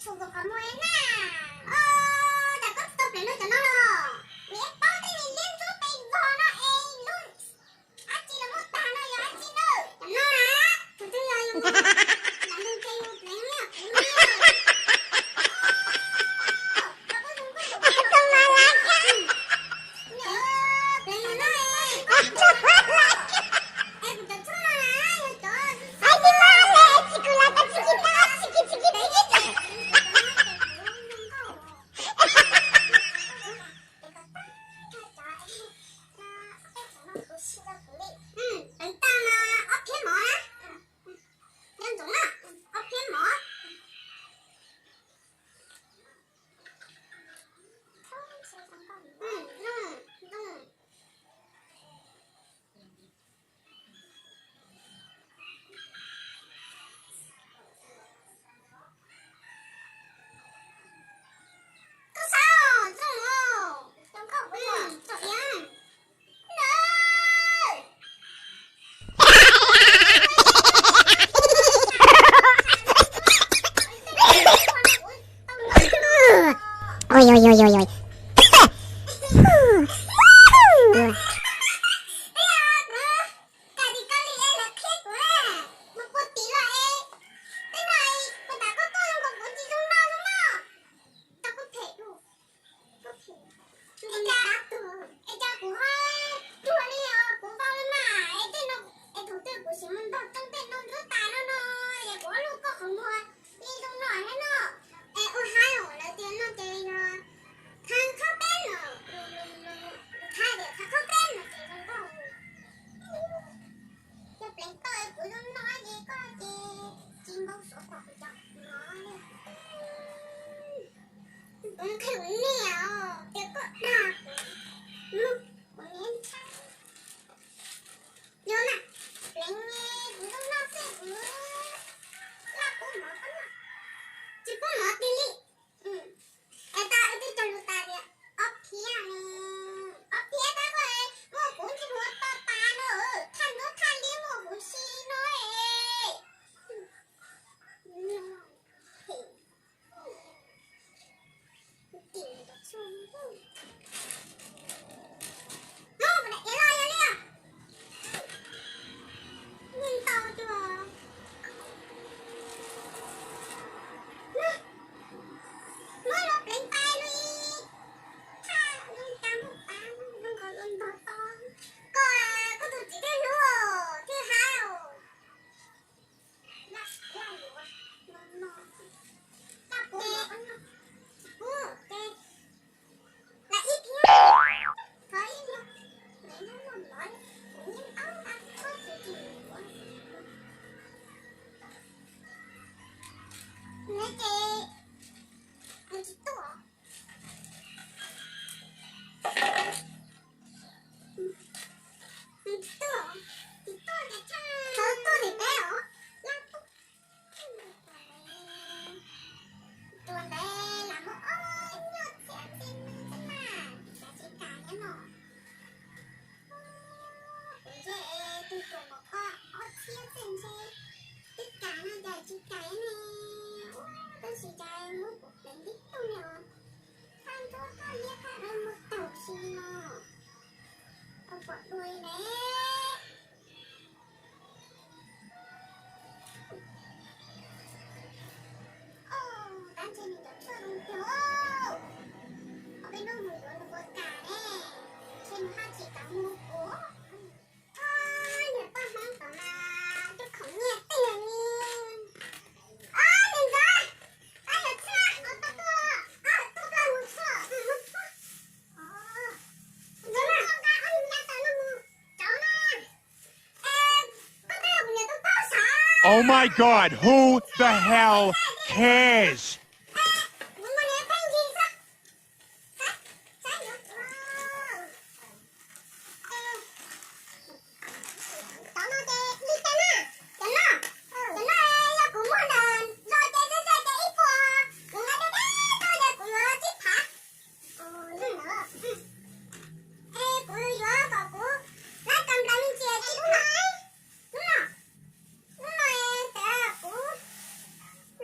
Tus qhov muag na, o, cas koj tsis tau pleev rau cov no los? Kuv yeej paub tej niag liab ntsuab pes vog no es lub dab tsi los muaj tag no yog dab tsi na? Cov no na, tus twg yog yus, yus pleev na, kuv na. Pleev tag no ob phiab mov na. Nco ntsoov na, ob phiab mov. Koj xav zoo os, txom iab. Oi, oi, oi, oi, oi. Koj tis koj li es lawv qhia kuv, mus puag tim los es, tej no, kuv tas koj tuaj zoo nkaus kuv tsis zoo no zoo no. Tau koj phem dua. Es cas, es cas kuv ho cuag li os, kuv vau li mas, es tej no, es thaum twg kuv sim mus ntaus rooj tej no ntxub tas no no, es kuv ob lub koj qhov muag li zoo no thiab no. Es ua haib os, lawv tias no ces yog qhab qhob peb no, qhab tias qhab qhob peb no ces zoo nkauj. Yog pleev koj es kuv zoo no ces koj ces tsis npau suav kom kuv cov no li. Kuv qhia kuv niam os, tias koj dag kuv, kuv niam ntshai. Yog na, pleev kuv zoo no xwb kuv laj pub mov koj noj, tsis pub mov tiag li. Es tau wb twb cog lus tas tias ob phiab ne, ob phiab tab koj muaj kuv ntxim hlub to tas no, thaj ntub thaj liab muaj kuv si no es. Koj, koj tus txiv thiaj hlub, thiaj hab. Tus ntawd lam muaj ob nyuag txhiab ntsej muag xwb na, cas tsis kam thiab no. Kuv ntshe tus ruam npaum koj ob txhiab txhiab ntsej twb kam no cas tsis kam thiab ne. Tab sis cas muab kuv pleev tib tug li os. Thaj ntub thaj liab thaj dawb muag taug si no. Ua pom dua li ne. Tab ntshe nws cov tshuaj zoo tiag, ob peb hnub mus yuav nws puas kam ne, ntshe nws haj tsis kam mus kuv. Niag poj Hmoob tod mas coj khoom nyiaj tiag li. Niam ntxawm, koj yuav tshuaj, koj tuaj, koj tuaj mus tshuaj, mus tshuaj. Ntxawm na, koj ob niag me nyuam tawv no mus rauv na. Oh my God, who the hell cares? Hnub no, hnub no es kuv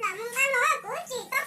lam mus nqa los kuv tsis tau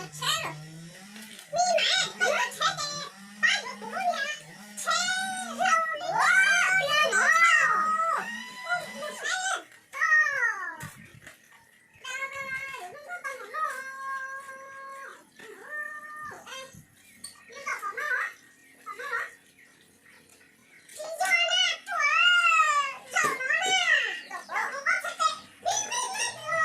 Tsheb, me maiv, koj yuav tsheb ces pab yuav kuv lub niag tsheb hlau li no, li no, mus tsheb os. Tsis yog na, tuaj zaum no na, zaum no koj txhais tes vij vij na.